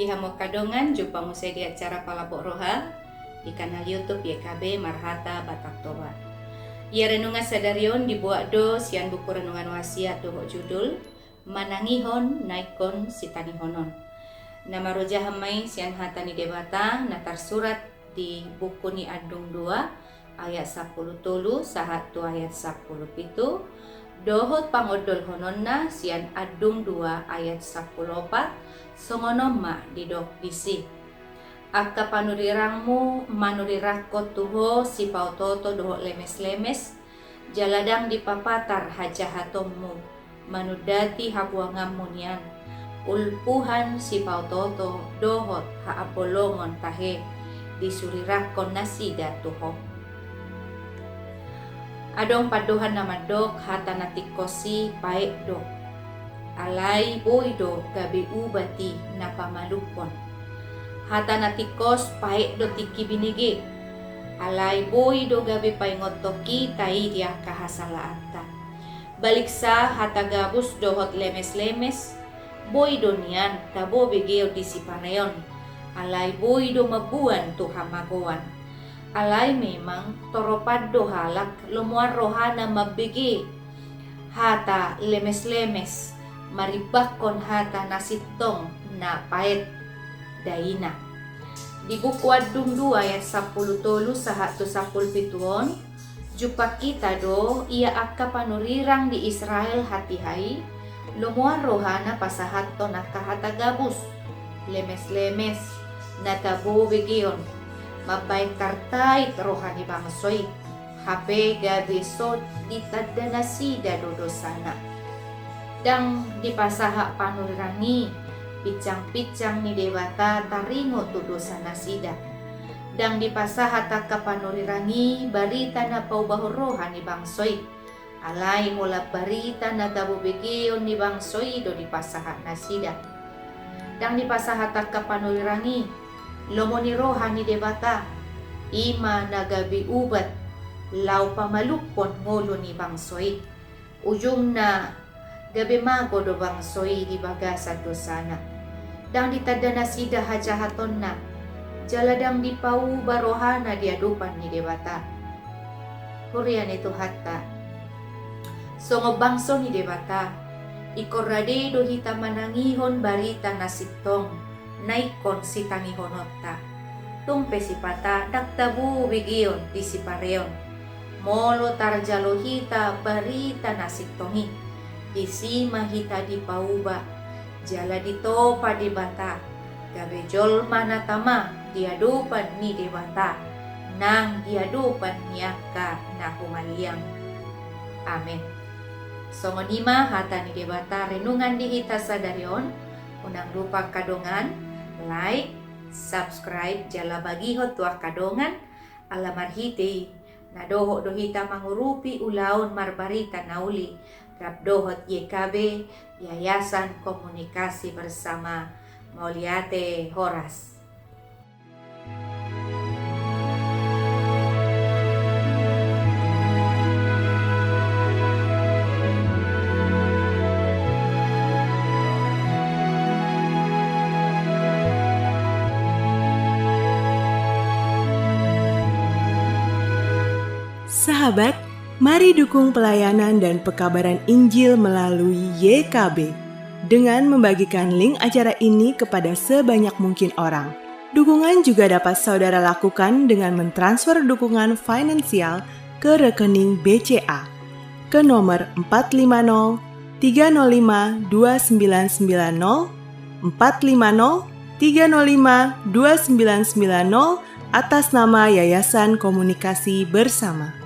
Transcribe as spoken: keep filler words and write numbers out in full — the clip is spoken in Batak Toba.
Hamu angka dongan, jumpa muse di acara Palapok Roha di kanal YouTube Y K B Marhata Batak Toba. Ia renungan sadari on dibuat do sian buku renungan wasiat dohot judul Manangihon na ingkon sitangihonon. Na marojahan ma i sian hata ni Debata na tarsurat di buku ni Andung dua ayat sampulu tolu sahat tu ayat sampulu pitu, dohot pangondolhononna sian Andung dua ayat sampulu opat, songon on ma didok disi. Angka panurirangmu manurirangkon tu ho sipaotooto dohot lemeslemes, jala ndang dipapatar hajahatonmu manundati habuanganmu nian, ulpuhan sipaotooto dohot haambolongon tahe disurirangkon nasida tu ho. Adong pandohan na mandok hata na tingkos i paet do. Alai boi do gabe ubat i na pamalumhon. Hata na tingkos paet do tingki binege. Alai boi do gabe paingothon hita i di angka hasalaanta. Baliksa hata gabus dohot lemeslemes, boi do nian tabo begeon di sipareon, alai boi do mamboan tu hamagoan. Alai memang toropan do halak lomoan rohana mambege hata lemeslemes, marimbanghon hata na sintong na paet daina. Di buku Andung dua ayat sampulu tolu sahat tu sampulu pitu on, jumpang hita do ia angka panurirang di Israel hatiha i, lomoan rohana pasahathon angka hata gabus, lemeslemes, na tabo begeon, mambaen tartait roha ni bangso i, hape gabe so ditanda nasida do dosana. Ndang dipasahat panurirang i pinsangpinsang ni Debata taringot tu dosa nasida. Ndang dipasahat angka panurirang i barita na paubahon roha ni bangso i. Alai holan barita na tabo begeon ni bangso i do dipasahat nasida. Ndang dipasahat angka panurirang i lomo ni roha ni Debata, i ma na gabe ubat laho pamalumhon ngolu ni bangso i. Ujungna gabe mago do bangso i di bagasan dosana. Ndang ditanda nasida hajahatonna, jala ndang dipauba rohana di adopan ni Debata. Huria ni Tuhanta, songon bangso ni Debata, ingkon rade do hita manangihon barita na sintong na ingkon sitangihononta. Tung pe sipata ndang tabo begeon di sipareon. Molo tarjalo hita barita na sintong i, disi ma hita dipauba, jala ditopa Debata, gabe jolma na tama di adopan ni Debata, nang di adopan ni angka na humaliang. Amen. Songon i ma hata ni Debata renungan di hita sadari on. Unang lupa angka dongan, like, subscribe, jala bagihon tu angka dongan, ala marhite i na dohot do hita mangurupi ulaon marbarita na uli, rap dohot Y K B, Yayasan Komunikasi Bersama. Mauliate, horas. Sahabat, mari dukung pelayanan dan pekabaran Injil melalui Y K B dengan membagikan link acara ini kepada sebanyak mungkin orang. Dukungan juga dapat saudara lakukan dengan mentransfer dukungan finansial ke rekening B C A ke nomor empat lima nol tiga nol lima dua sembilan sembilan nol, empat lima nol tiga nol lima dua sembilan sembilan nol, atas nama Yayasan Komunikasi Bersama.